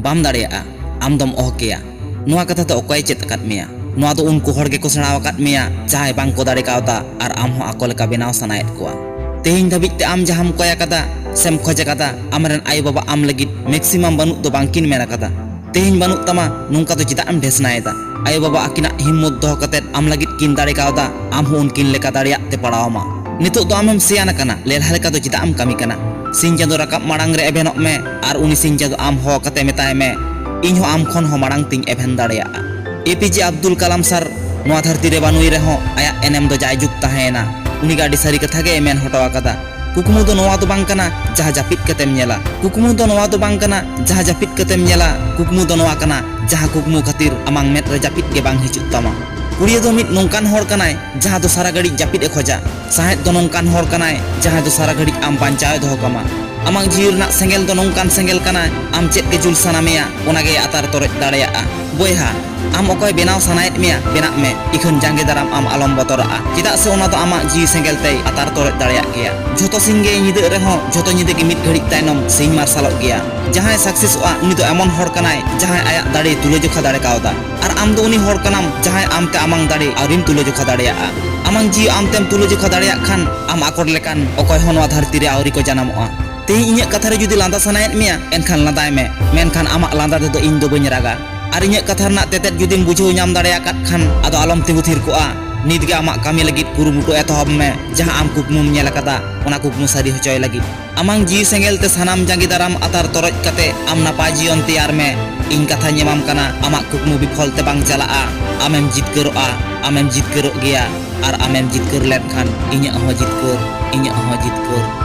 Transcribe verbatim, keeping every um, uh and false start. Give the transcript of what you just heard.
ᱵᱟᱢ ᱫᱟᱲᱮᱭᱟᱜᱼᱟ, ᱟᱢ ᱫᱚᱢ ᱚᱦᱚ ᱠᱮᱭᱟ᱾ ᱱᱚᱣᱟ ᱠᱟᱛᱷᱟ ᱫᱚ ᱚᱠᱚᱭᱮ ᱪᱮᱫ ᱟᱠᱟᱫ ᱢᱮᱭᱟ? ᱱᱚᱣᱟ ᱫᱚ ᱩᱱᱠᱩ ᱦᱚᱲ ᱜᱮᱠᱚ ᱥᱮᱬᱟ ᱟᱠᱟᱫ ᱢᱮᱭᱟ, ᱡᱟᱦᱟᱸᱭ ᱵᱟᱝ ᱠᱚ ᱫᱟᱲᱮ ᱠᱟᱣᱫᱟ ᱟᱨ ᱟᱢ ᱦᱚᱸ ᱟᱠᱚ ᱞᱮᱠᱟ ᱵᱮᱱᱟᱣ ᱥᱟᱱᱟᱭᱮᱫ ᱠᱚᱣᱟ᱾ ᱛᱮᱦᱮᱧ ᱫᱷᱟᱹᱵᱤᱡ ᱛᱮ ᱟᱢ ᱡᱟᱦᱟᱸᱢ ᱠᱚᱭ ᱟᱠᱟᱫᱟ ᱥᱮᱢ ᱠᱷᱚᱡ ᱟᱠᱟᱫᱟ, ᱟᱢᱨᱮᱱ ᱟᱭᱳᱼᱵᱟᱵᱟ ᱟᱢ ᱞᱟᱹᱜᱤᱫ maximum ᱵᱟᱹᱱᱩᱜ ᱫᱚ ᱵᱟᱝᱠᱤᱱ ᱢᱮᱱ ᱟᱠᱟᱫᱟ᱾ ᱛᱮᱦᱮᱧ ᱵᱟᱹᱱᱩᱜ ᱛᱟᱢᱟ, ᱱᱚᱝᱠᱟ ᱫᱚ ᱪᱮᱫᱟᱜ ᱮᱢ ᱰᱷᱮᱥᱱᱟᱭᱮᱫᱟ? ᱟᱭᱳᱼᱵᱟᱵᱟ ᱟᱹᱠᱤᱱᱟᱜ ᱦᱤᱢᱢᱚᱛ ᱫᱚᱦᱚ ᱠᱟᱛᱮᱫ ᱟᱢ ᱞᱟᱹᱜᱤᱫ ᱠᱤᱱ ᱫᱟᱲᱮ ᱠᱟᱣᱫᱟ, ᱟᱢ ᱦᱚᱸ ᱩᱱᱠᱤᱱ ᱞᱮᱠᱟ ᱫᱟᱲᱮᱭᱟᱜ ᱛᱮ ᱯᱟᱲᱟᱣ ᱟᱢᱟ᱾ ᱱᱤᱛᱚᱜ ᱫᱚ ᱟᱢᱮᱢ ᱥᱮᱭᱟᱱ ᱟᱠᱟᱱᱟ, ᱞᱮᱞᱦᱟ ᱞᱮᱠᱟ ᱫᱚ ᱪᱮᱫᱟᱜ ᱮᱢ ᱠᱟᱹᱢᱤ ᱠᱟᱱᱟ? ᱥᱤᱧ ᱪᱟᱸᱫᱚ ᱨᱟᱠᱟᱵ ᱢᱟᱲᱟᱝ ᱨᱮ ᱮᱵᱷᱮᱱᱚᱜ ᱢᱮ ᱟᱨ ᱩᱱᱤ ᱥᱤᱧ ᱪᱟᱸᱫᱚ ᱟᱢ ᱦᱚᱦᱚ ᱠᱟᱛᱮ ᱢᱮᱛᱟᱭ ᱢᱮ, "ᱤᱧ ᱦᱚᱸ ᱟᱢ ᱠᱷᱚᱱ ᱦᱚᱸ ᱢᱟᱲᱟᱝ ᱛᱤᱧ ᱮᱵᱷᱮᱱ ᱫᱟᱲᱮᱭᱟᱜᱼᱟ᱾" ᱮ ᱯᱤ ᱡᱮ ᱟᱵᱫᱩᱞ ᱠᱟᱞᱟᱢ ᱥᱟᱨ ᱱᱚᱣᱟ ᱫᱷᱟᱹᱨᱛᱤ ᱨᱮ ᱵᱟᱹᱱᱩᱭ ᱨᱮᱦᱚᱸ ᱟᱭᱟᱜ ᱮᱱᱮᱢ ᱫᱚ ᱡᱟᱭᱡᱩᱜᱽ ᱛᱟᱦᱮᱸᱭᱮᱱᱟ᱾ ᱩᱱᱤ ᱜᱮ ᱟᱹᱰᱤ ᱥᱟᱹᱨᱤ ᱠᱟᱛᱷᱟ ᱜᱮᱭ ᱢᱮᱱ ᱦᱚᱴᱚ ᱟᱠᱟᱫᱟ, "ᱠᱩᱠᱢᱩ ᱫᱚ ᱱᱚᱣᱟ ᱫᱚ ᱵᱟᱝ ᱠᱟᱱᱟ ᱡᱟᱦᱟᱸ ᱡᱟᱹᱯᱤᱫ ᱠᱟᱛᱮᱢ ᱧᱮᱞᱟ᱾ ᱠᱩᱠᱢᱩ ᱫᱚ ᱱᱚᱣᱟ ᱫᱚ ᱵᱟᱝ ᱠᱟᱱᱟ ᱡᱟᱦᱟᱸ ᱡᱟᱹᱯᱤᱫ ᱠᱟᱛᱮᱢ ᱧᱮᱞᱟ᱾ ᱠᱩᱠᱢᱩ ᱫᱚ ᱱᱚᱣᱟ ᱠᱟᱱᱟ ᱡᱟᱦᱟᱸ ᱠᱩᱠᱢᱩ ᱠᱷᱟᱹᱛᱤᱨ ᱟᱢᱟᱝ ᱢᱮᱫ ᱨᱮ ᱡᱟᱹᱯᱤᱫ ᱜᱮ ᱵᱟᱝ ᱦᱤᱡᱩᱜ ᱛᱟᱢᱟ᱾" ᱠᱩᱲᱤᱭᱟᱹ ᱫᱚ ᱢᱤᱫ ᱱᱚᱝᱠᱟᱱ ᱦᱚᱲ ᱠᱟᱱᱟᱭ ᱡᱟᱦᱟᱸ ᱫᱚ ᱥᱟᱨᱟ ᱜᱷᱟᱹᱲᱤᱡ ᱡᱟᱹᱯᱤᱫ ᱮ ᱠᱷᱚᱡᱟ᱾ ᱥᱟᱦᱮᱸᱫ ᱫᱚ ᱱᱚᱝᱠᱟᱱ ᱦᱚᱲ ᱠᱟᱱᱟᱭ ᱡᱟᱦᱟᱸᱭ ᱫᱚ ᱥᱟᱨᱟ ᱜᱷᱟᱹᱲᱤᱡ ᱟᱢ ᱵᱟᱧᱪᱟᱣ ᱮ ᱫᱚᱦᱚ ᱠᱟᱢᱟ᱾ ᱟᱢᱟᱜ ᱡᱤᱣᱤ ᱨᱮᱱᱟᱜ ᱥᱮᱸᱜᱮᱞ ᱫᱚ ᱱᱚᱝᱠᱟᱱ ᱥᱮᱸᱜᱮᱞ ᱠᱟᱱᱟ, ᱟᱢ ᱪᱮᱫ ᱜᱮ ᱡᱩᱞ ᱥᱟᱱᱟ ᱢᱮᱭᱟ, ᱚᱱᱟ ᱜᱮᱭ ᱟᱛᱟᱨ ᱛᱚᱨᱚᱡ ᱫᱟᱲᱮᱭᱟᱜᱼᱟ᱾ ᱵᱚᱭᱦᱟ, ᱟᱢ ᱚᱠᱚᱭ ᱵᱮᱱᱟᱣ ᱥᱟᱱᱟᱭᱮᱫ ᱢᱮᱭᱟ, ᱵᱮᱱᱟᱜ ᱢᱮ, ᱤᱠᱷᱟᱹᱱ ᱡᱟᱸᱜᱮ ᱫᱟᱨᱟᱢ ᱟᱢ ᱟᱞᱚᱢ ᱵᱚᱛᱚᱨᱟᱜᱼᱟ, ᱪᱮᱫᱟᱜ ᱥᱮ ᱚᱱᱟ ᱫᱚ ᱟᱢᱟᱜ ᱡᱤᱣᱤ ᱥᱮᱸᱜᱮᱞ ᱛᱮᱭ ᱟᱛᱟᱨ ᱛᱚᱨᱚᱡ ᱫᱟᱲᱮᱭᱟᱜ ᱜᱮᱭᱟ᱾ ᱡᱷᱚᱛᱚ ᱥᱤᱧ ᱜᱮ ᱧᱤᱫᱟᱹᱜ ᱨᱮᱦᱚᱸ, ᱡᱷᱚᱛᱚ ᱧᱤᱫᱟᱹ ᱜᱮ ᱢᱤᱫ ᱜᱷᱟᱹᱲᱤᱡ ᱛᱟᱭᱱᱚᱢ ᱥᱤᱧ ᱢᱟᱨᱥᱟᱞᱚᱜ ᱜᱮᱭᱟ᱾ ᱡᱟᱦᱟᱸᱭ ᱥᱟᱠᱥᱮᱥᱚᱜᱼᱟ, ᱩᱱᱤ ᱫᱚ ᱮᱢᱚᱱ ᱦᱚᱲ ᱠᱟᱱᱟᱭ, ᱡᱟᱦᱟᱸᱭ ᱟᱭᱟᱜ ᱫᱟᱲᱮᱭ ᱛᱩᱞᱟᱹᱡᱚᱠᱷᱟ ᱫᱟᱲᱮ ᱠᱟᱣᱫᱟ᱾ ᱟᱨ ᱟᱢ ᱫᱚ ᱩᱱᱤ ᱦᱚᱲ ᱠᱟᱱᱟᱢ, ᱡᱟᱦᱟᱸᱭ ᱟᱢᱛᱮ ᱟᱢᱟᱝ ᱫᱟᱲᱮ ᱟᱹᱣᱨᱤᱢ ᱛᱩᱞᱟᱹᱡᱚᱠᱷᱟ ᱫᱟᱲᱮᱭᱟᱜᱼᱟ᱾ ᱟᱢᱟᱝ ᱡᱤᱣᱤ ᱟᱢᱛᱮᱢ ᱛᱩᱞᱟᱹᱡᱚᱠᱷᱟ ᱫᱟᱲᱮᱭᱟᱜ ᱠᱷᱟᱱ, ᱟᱢ ᱟᱠᱚᱴ ᱞᱮᱠᱟᱱ ᱚᱠᱚᱭ ᱦᱚᱸ ᱱᱚᱣᱟ ᱫᱷᱟᱹᱨᱛᱤ ᱨᱮ ᱟᱹᱣᱨᱤ ᱠᱚ ᱡᱟᱱᱟᱢᱚᱜᱼᱟ᱾ ᱛᱮᱦᱮᱧ ᱤᱧᱟᱹᱜ ᱠᱟᱛᱷᱟ ᱨᱮ ᱡᱩᱫᱤ ᱞᱟᱸᱫᱟ ᱥᱟᱱᱟᱭᱮᱫ ᱢᱮᱭᱟ, ᱮᱱᱠᱷᱟᱱ ᱞᱟᱸᱫᱟᱭ ᱢᱮ, ᱢᱮᱱᱠᱷᱟᱱ ᱟᱢᱟᱜ ᱞᱟᱸᱫᱟ ᱛᱮᱫᱚ ᱤᱧ ᱫᱚ ᱵᱟᱹᱧ ᱨᱟᱜᱟ᱾ ᱟᱨ ᱤᱧᱟᱹᱜ ᱠᱟᱛᱷᱟ ᱨᱮᱱᱟᱜ ᱛᱮᱛᱮᱫ ᱡᱩᱫᱤᱢ ᱵᱩᱡᱷᱟᱹᱣ ᱧᱟᱢ ᱫᱟᱲᱮ ᱟᱠᱟᱫ ᱠᱷᱟᱱ, ᱟᱫᱚ ᱟᱞᱚᱢ ᱛᱤᱸᱜᱩ ᱛᱷᱤᱨ ᱠᱚᱜᱼᱟ᱾ ᱱᱤᱛ ᱜᱮ ᱟᱢᱟᱜ ᱠᱟᱹᱢᱤ ᱞᱟᱹᱜᱤᱫ ᱠᱩᱨᱩᱢᱩᱴᱩ ᱮᱛᱚᱦᱚᱵ ᱢᱮ᱾ ᱡᱟᱦᱟᱸ ᱟᱢ ᱠᱩᱠᱢᱩᱢ ᱧᱮᱞ ᱟᱠᱟᱫᱟ, ᱚᱱᱟ ᱠᱩᱠᱢᱩ ᱥᱟᱹᱨᱤ ᱦᱚᱪᱚᱭ ᱞᱟᱹᱜᱤᱫ᱾ ᱟᱢᱟᱝ ᱡᱤᱣᱤ ᱥᱮᱸᱜᱮᱞ ᱛᱮ ᱥᱟᱱᱟᱢ ᱡᱟᱸᱜᱮ ᱫᱟᱨᱟᱢ ᱟᱛᱟᱨ ᱛᱚᱨᱚᱡ ᱠᱟᱛᱮ ᱟᱢ ᱱᱟᱯᱟᱭ ᱡᱤᱭᱚᱱ ᱛᱮᱭᱟᱨ ᱢᱮ᱾ ᱤᱧ ᱠᱟᱛᱷᱟᱧ ᱮᱢᱟᱢ ᱠᱟᱱᱟ, ᱟᱢᱟᱜ ᱠᱩᱠᱢᱩ ᱵᱤᱯᱷᱚᱞ ᱛᱮ ᱵᱟᱝ ᱪᱟᱞᱟᱜᱼᱟ᱾ ᱟᱢᱮᱢ ᱡᱤᱛᱠᱟᱹᱨᱚᱜᱼᱟ, ᱟᱢᱮᱢ ᱡᱤᱛᱠᱟᱹᱨᱚᱜ ᱜᱮᱭᱟ, ᱟᱨ ᱟᱢᱮᱢ ᱡᱤᱛᱠᱟᱹᱨ ᱞᱮᱱᱠᱷᱟᱱ ᱤᱧᱟᱹᱜ ᱦᱚᱸ ᱡᱤᱛᱠᱟᱹᱨ, ᱤᱧᱟᱹᱜ ᱦᱚᱸ ᱡᱤᱛᱠᱟᱹᱨ᱾